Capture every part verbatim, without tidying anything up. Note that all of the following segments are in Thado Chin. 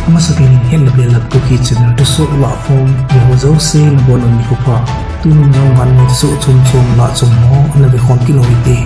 Amasapen in Hetna Belap Kuki channel thusoh lahkhom veho jouse nabonun nikho pha. Tuni jong vannoi thusoh chomchom lah chom ho ana vekhom kit u hite.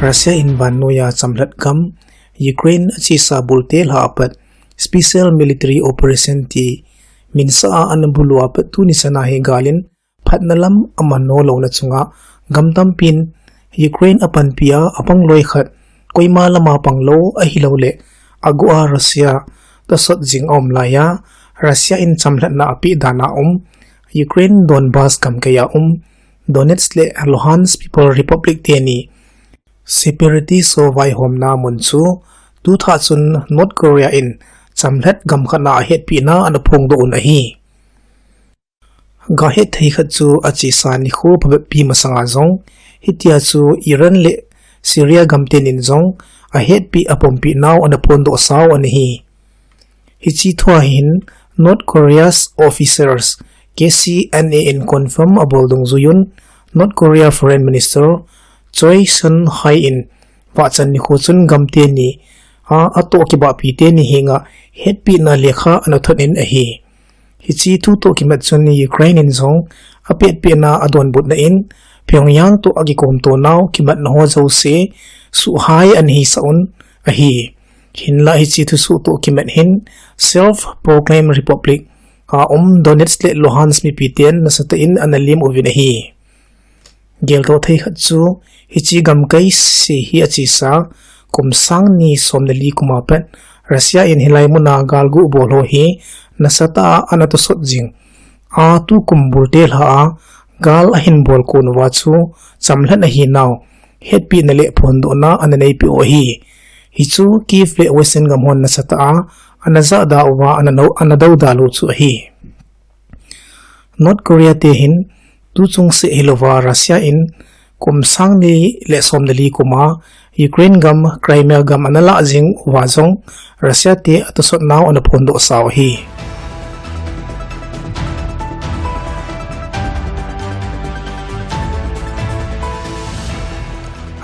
Russia in vannoiya chamlhat gam Ukraine achesa bulte lha apat Special Military Operation ti minsa a ana bulu apat tuni chana hi galin phatna lam amano louna chunga gam tampin Ukraine apanpia apang loi khat koima lama panglou ahilouleh aguh a Russia tosot jing aum laiya Russia in chamlhatna apeh dana um Ukraine Donbas gamkaiya um Donetsk le Luhansk People Republic teni separatist ho vaihomna mun chu tuthah chun North Korea in chamlhat gam khatna ahetpina ana phongdoh un ahi. Gahet thei khat chu achesa nikho phabeppi masanga jong hitia chu Iran le Syria gamtenin jong ahetpi apompinau ana phondoh sao ana hi. Hiche thua hin North Korea's officers K C N A in confirm abol dungjuiyun North Korea Foreign Minister Choi Soon-hui in vahchan nikho chun gamteni a atoh kibahpi teni henga hetpina lekha ana thonin ahi. Hiche thu toh kimat chun Ukraine in jong apetpetna adonbutna in Pyongyang toh akikomtonau kimatna ho jouse suhhai ana hisah un ahi. Hinla hiche thusoh toh kimat hin Self-Proclaimed Republic a um Donetsk le Luhansk mipiten nasatah in ana lim uvin ahi. Geldoh thei khat chu hiche gamkai se hi achesa kum sangni somle li kuma pat Russia in hilai muna galguh bol ho hi nasatah a ana tosot jing a tukum bulte lha a gal ahin bol konuva chu chamlhat ahinau hetpina le phondohna ana neipeh u ahi. Hichu Kyiv le Western gamhon nasatah a ana jahda uva ana dou, ana doudal u chu ahi. North Korea te hin tuchung seh hilouva Russia in kum sangni le somle li kuma Ukraine gam Crimea gam ana lah jing uva jong Russia te atosotnau ana phondoh sao ahi.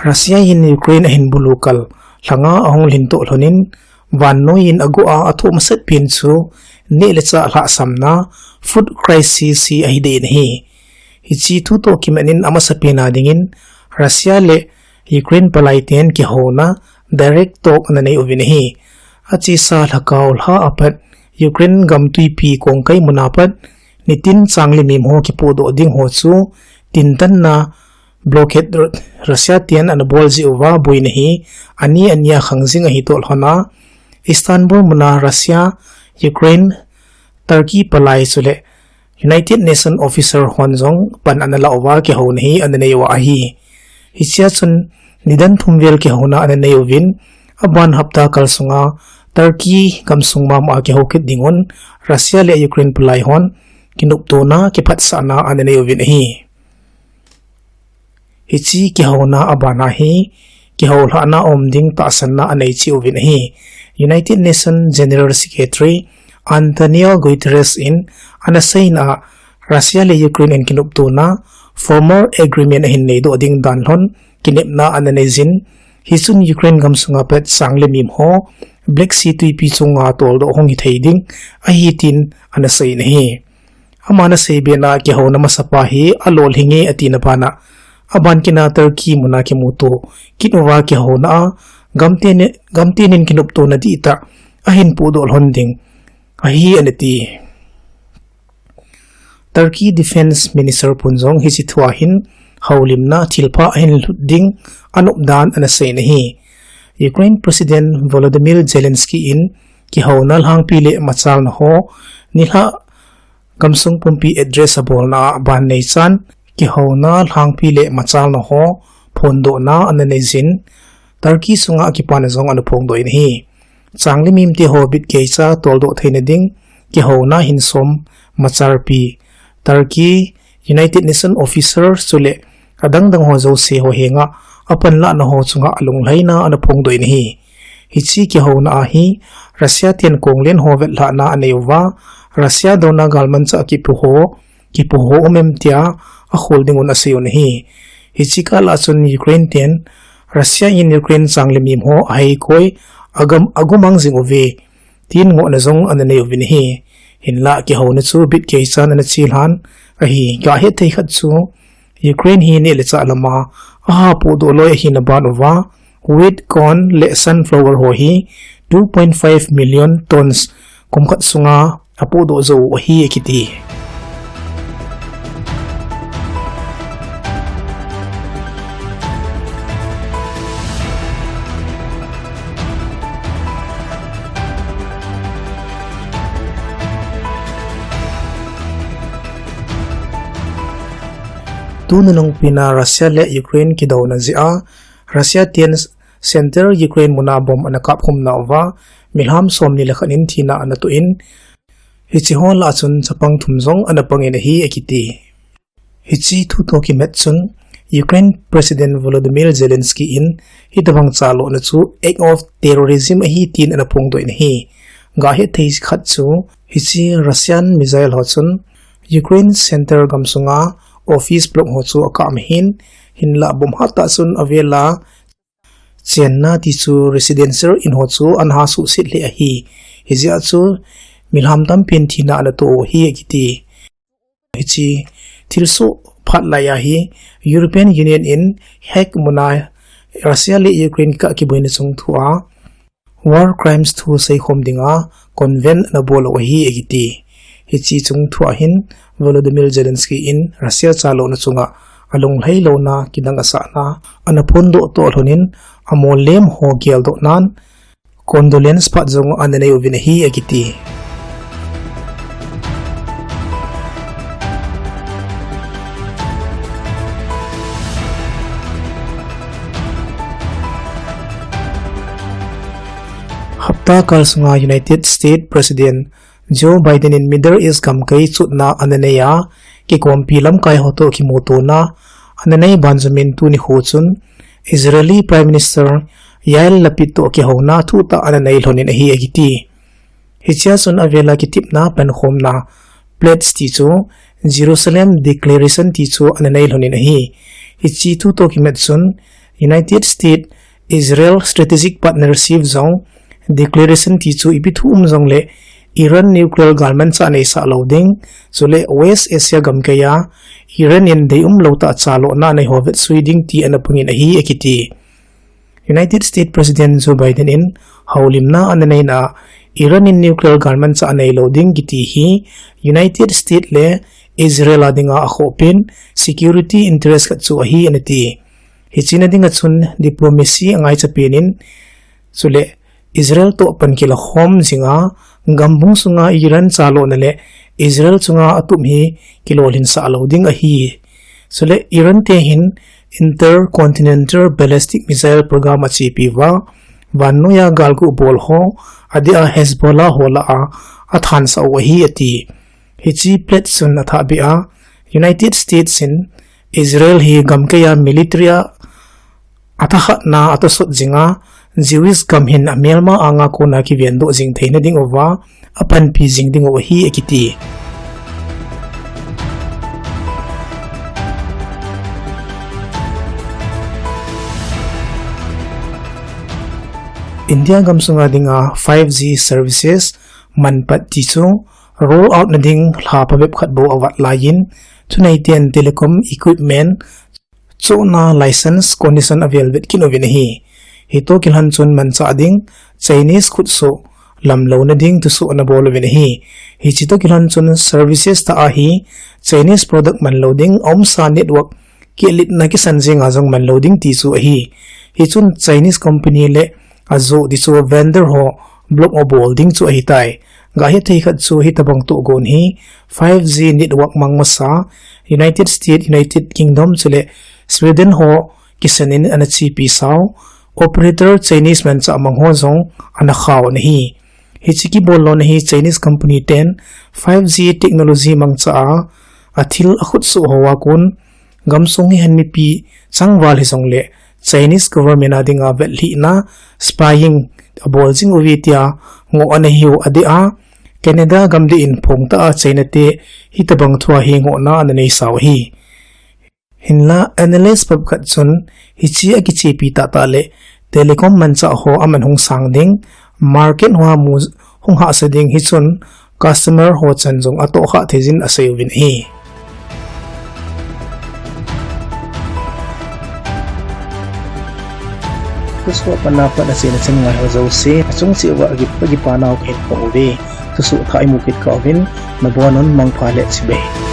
Russia in Ukraine ahin bulu kal lhanga ahung lhintoh lhonin vannoiyin aguh a athoh masatpen chu neh le chah lhahsamna food crisis hi ahidan ahi. Hiche thu toh kimatnin amasapena dingin Russia le Ukraine palaiten kihouna direct talk ana nei uvin ahi. Achesa lhakao lha apat Ukraine gam twipi kongkai muna pat nitin chang le mim ho kipohdoh ding ho chu tintanna blockade Russia ten ana bol jeh uva boina hi ani ania khangjing ahitoh lhona Istanbul muna Russia, Ukraine, Turkey palai chule United Nations officer hon jong pan ana lah uva kihouna hi ana nei uva ahi. Hichea chun nidan thum vel kihouna ana nei uvin aban hapta kal sunga Turkey gamsung mama a kihou kit dingun Russia le Ukraine palai hon kinoptona kiphatsahna ana nei uvin ahi. Hiche kihouna abana hi kihou lhahna um ding tahsanna anei cheh uvin ahi. United Nations General Secretary Antonio Guterres in ana seina a Russia le Ukraine in kinoptona formal agreement ahin neidoh ding dan lhon kinepna ana neijin, hichun Ukraine gamsunga pat chang le mim ho Black Sea twipi chunga toldoh hung hithei ding ahi tin ana seiyin ahi. Aman asei bena kihouna masapa hi alolhinge atina bana, aban kina Turkey muna kimuto kit uva kihouna a gamtenin kinoptona dihtah ahin pohdoh lhon ding ahi anati. Turkey Defence Minister pun jong hiche thua hin houlimna thilpha ahin lhut ding anop dan ana seiyin ahi. Ukraine President Volodymyr Zelensky in kihouna lhangpi le machalna ho nilhah gamsung pumpi address abolna a ban neichan kihouna lhangpi le machalna ho phondohna ana neijin, Turkey sunga akipana jong ana phongdoh in ahi. Chang le mimte ho bitgeicha toldoh theina ding kihouna hin som machalpi Turkey, United Nations officer chule adangdang ho jouse ho henga apanlahna ho chunga alunglhaina ana phongdoh in ahi. Hiche kihouna a hi Russia ten konglen ho vetlhahna anei uva, Russia douna galmanchah kipu ho, kipu ho um em tia akhol ding un asei un ahi. Hiche kah lah a chun Ukraine ten Russia in Ukraine chang le mim ho ahei koi agam, agumang jing uve, tin ngohna jong ana nei uvin ahi. Hinlah kihouna chu bit kei chan ana chilhan ahi. Gahet thei khat chu Ukraine hi neh le chah lama aha pohdoh loi ahina ban uva, wheat, corn le sunflower ho hi two point five million tons kum khat sunga apohdoh jou u ahi akiti. Tuni lungpina Russia le Ukraine kidouna jeh a, Russia ten Central Ukraine muna bomb ana kap khum nauva, milham somni le khat in thina ana toh in, hiche ho lah a chun chapang thum jong ana pang in ahi akiti. Hiche thu toh kimat chun, Ukraine President Volodymyr Zelensky in hitabang chalona chu act of terrorism ahi tin ana phongdoh in ahi. Gahet thei khat chu, hiche Russian missile ho chun Ukraine centre gamsunga office block ho chu akap ahin, hinlah bomb hat tah chun avela chenna ti chu residential in ho chu ana suhset lheh ahi. Hijeh a chu milham tampin thina ana toh u ahi akiti. Hiche thilsoh phat laiya hi European Union in Hague muna Russia le Ukraine kikah kiboina chungthua war crimes thu seikhom dinga convent ana bol u ahi akiti. Hiche chungthua hin Volodymyr Zelensky in Russia chalona chunga alunglhai louna kidang asahna ana phondoh toh lhonin amolem ho geldoh nan condolence phat jong ana nei uvin ahi akiti. Hapta kal sunga United States President Joe Biden in Middle East gamkai chotna ana neiya, kikompi lamkai ho toh kimutona ana nei banjum in tuni kho chun Israeli Prime Minister Yair Lapid toh kihouna thutah ana nei lhonin ahi akiti. Hichea chun avela kitepna pankhomna pledge ti chu Jerusalem Declaration ti chu ana nei lhonin ahi. Hiche thu toh kimat chun United States Israel Strategic Partnership jong declaration ti chu ipi thu um jongle Iran nuclear galmanchah neisah lou ding, chule West Asia gamkaiya Iran in deium lou tah chalona nei ho vetsui ding ti ana pangin ahi akiti. United States President Joe Biden in houlimna ana neina Iran in nuclear galmanchah neilou ding kiti hi United States le Israel a dinga akhoh pen security interest khat chu ahi ana ti. Hiche na dinga chun diplomacy angaicha penin, chule Israel toh pan kilakhom jinga, gambung sunga Iran chalona le Israel chunga atup hi kilolhinsah lou ding ahi. Chule Iran te hin Intercontinental Ballistic Missile Program achepi uva, vannoiya galgu bol ho, adeh a Hezbollah ho lah a athansah u ahi ati. Hiche pledge chun athahbeh a, United States in Israel hi gamkaiya military a athakhatna atosot jinga, Jewish gam hin amelma anga kona kivendoh jing theina dinguva apanpi jing dingu ahi akiti. India gamsunga dinga five G services manpat ti chu roll out na ding lha phabep khat bou avat laiyin, thuneiten telecom equipment chohna license condition avel vet kit uvin ahi. Hitoh kilhon chun manchah ding Chinese khutsoh lamlouna ding thusoh ana bol uvin ahi. Hiche toh kilhon chun services tah a hi Chinese product manlou ding aumsa network kiletna kisan jenga jong manlou ding ti chu ahi. Hichun Chinese company le ajoh ti chu vendor ho block abol ding chu ahitai. Gahet thei khat chu hitabang tohgon hi five G network mang masa United States, United Kingdom chule Sweden ho kisanin ana chepi sau, operator Chinese manchah mang ho jong ana khao ana hi. Hiche kibol louna hi Chinese company ten five G technology mangcha a, athil akhutsoh hoa kon gamsung hihen mipi changval hijongle Chinese government a dinga vetlhihna spying abol jing uve tia ngoh ana hiu adeh a, Canada gamdih in phongtah a China te hitobang thua hi ngohna ana neisau ahi. Hinla analyst phabep khat chun hiche akichepi tahtah leh telecom manchah ho aman hung sang ding, market hoa mu hung hahsa ding hichun customer ho chan jong atohkhah theijin aseiuvin ahi. Thusoh panna pat achaina chan ngaiho jouse achung cheh uva akipanau kahin phong uve. Thusoh thah imu kit kah uvin, nabonun mangpha le chibai.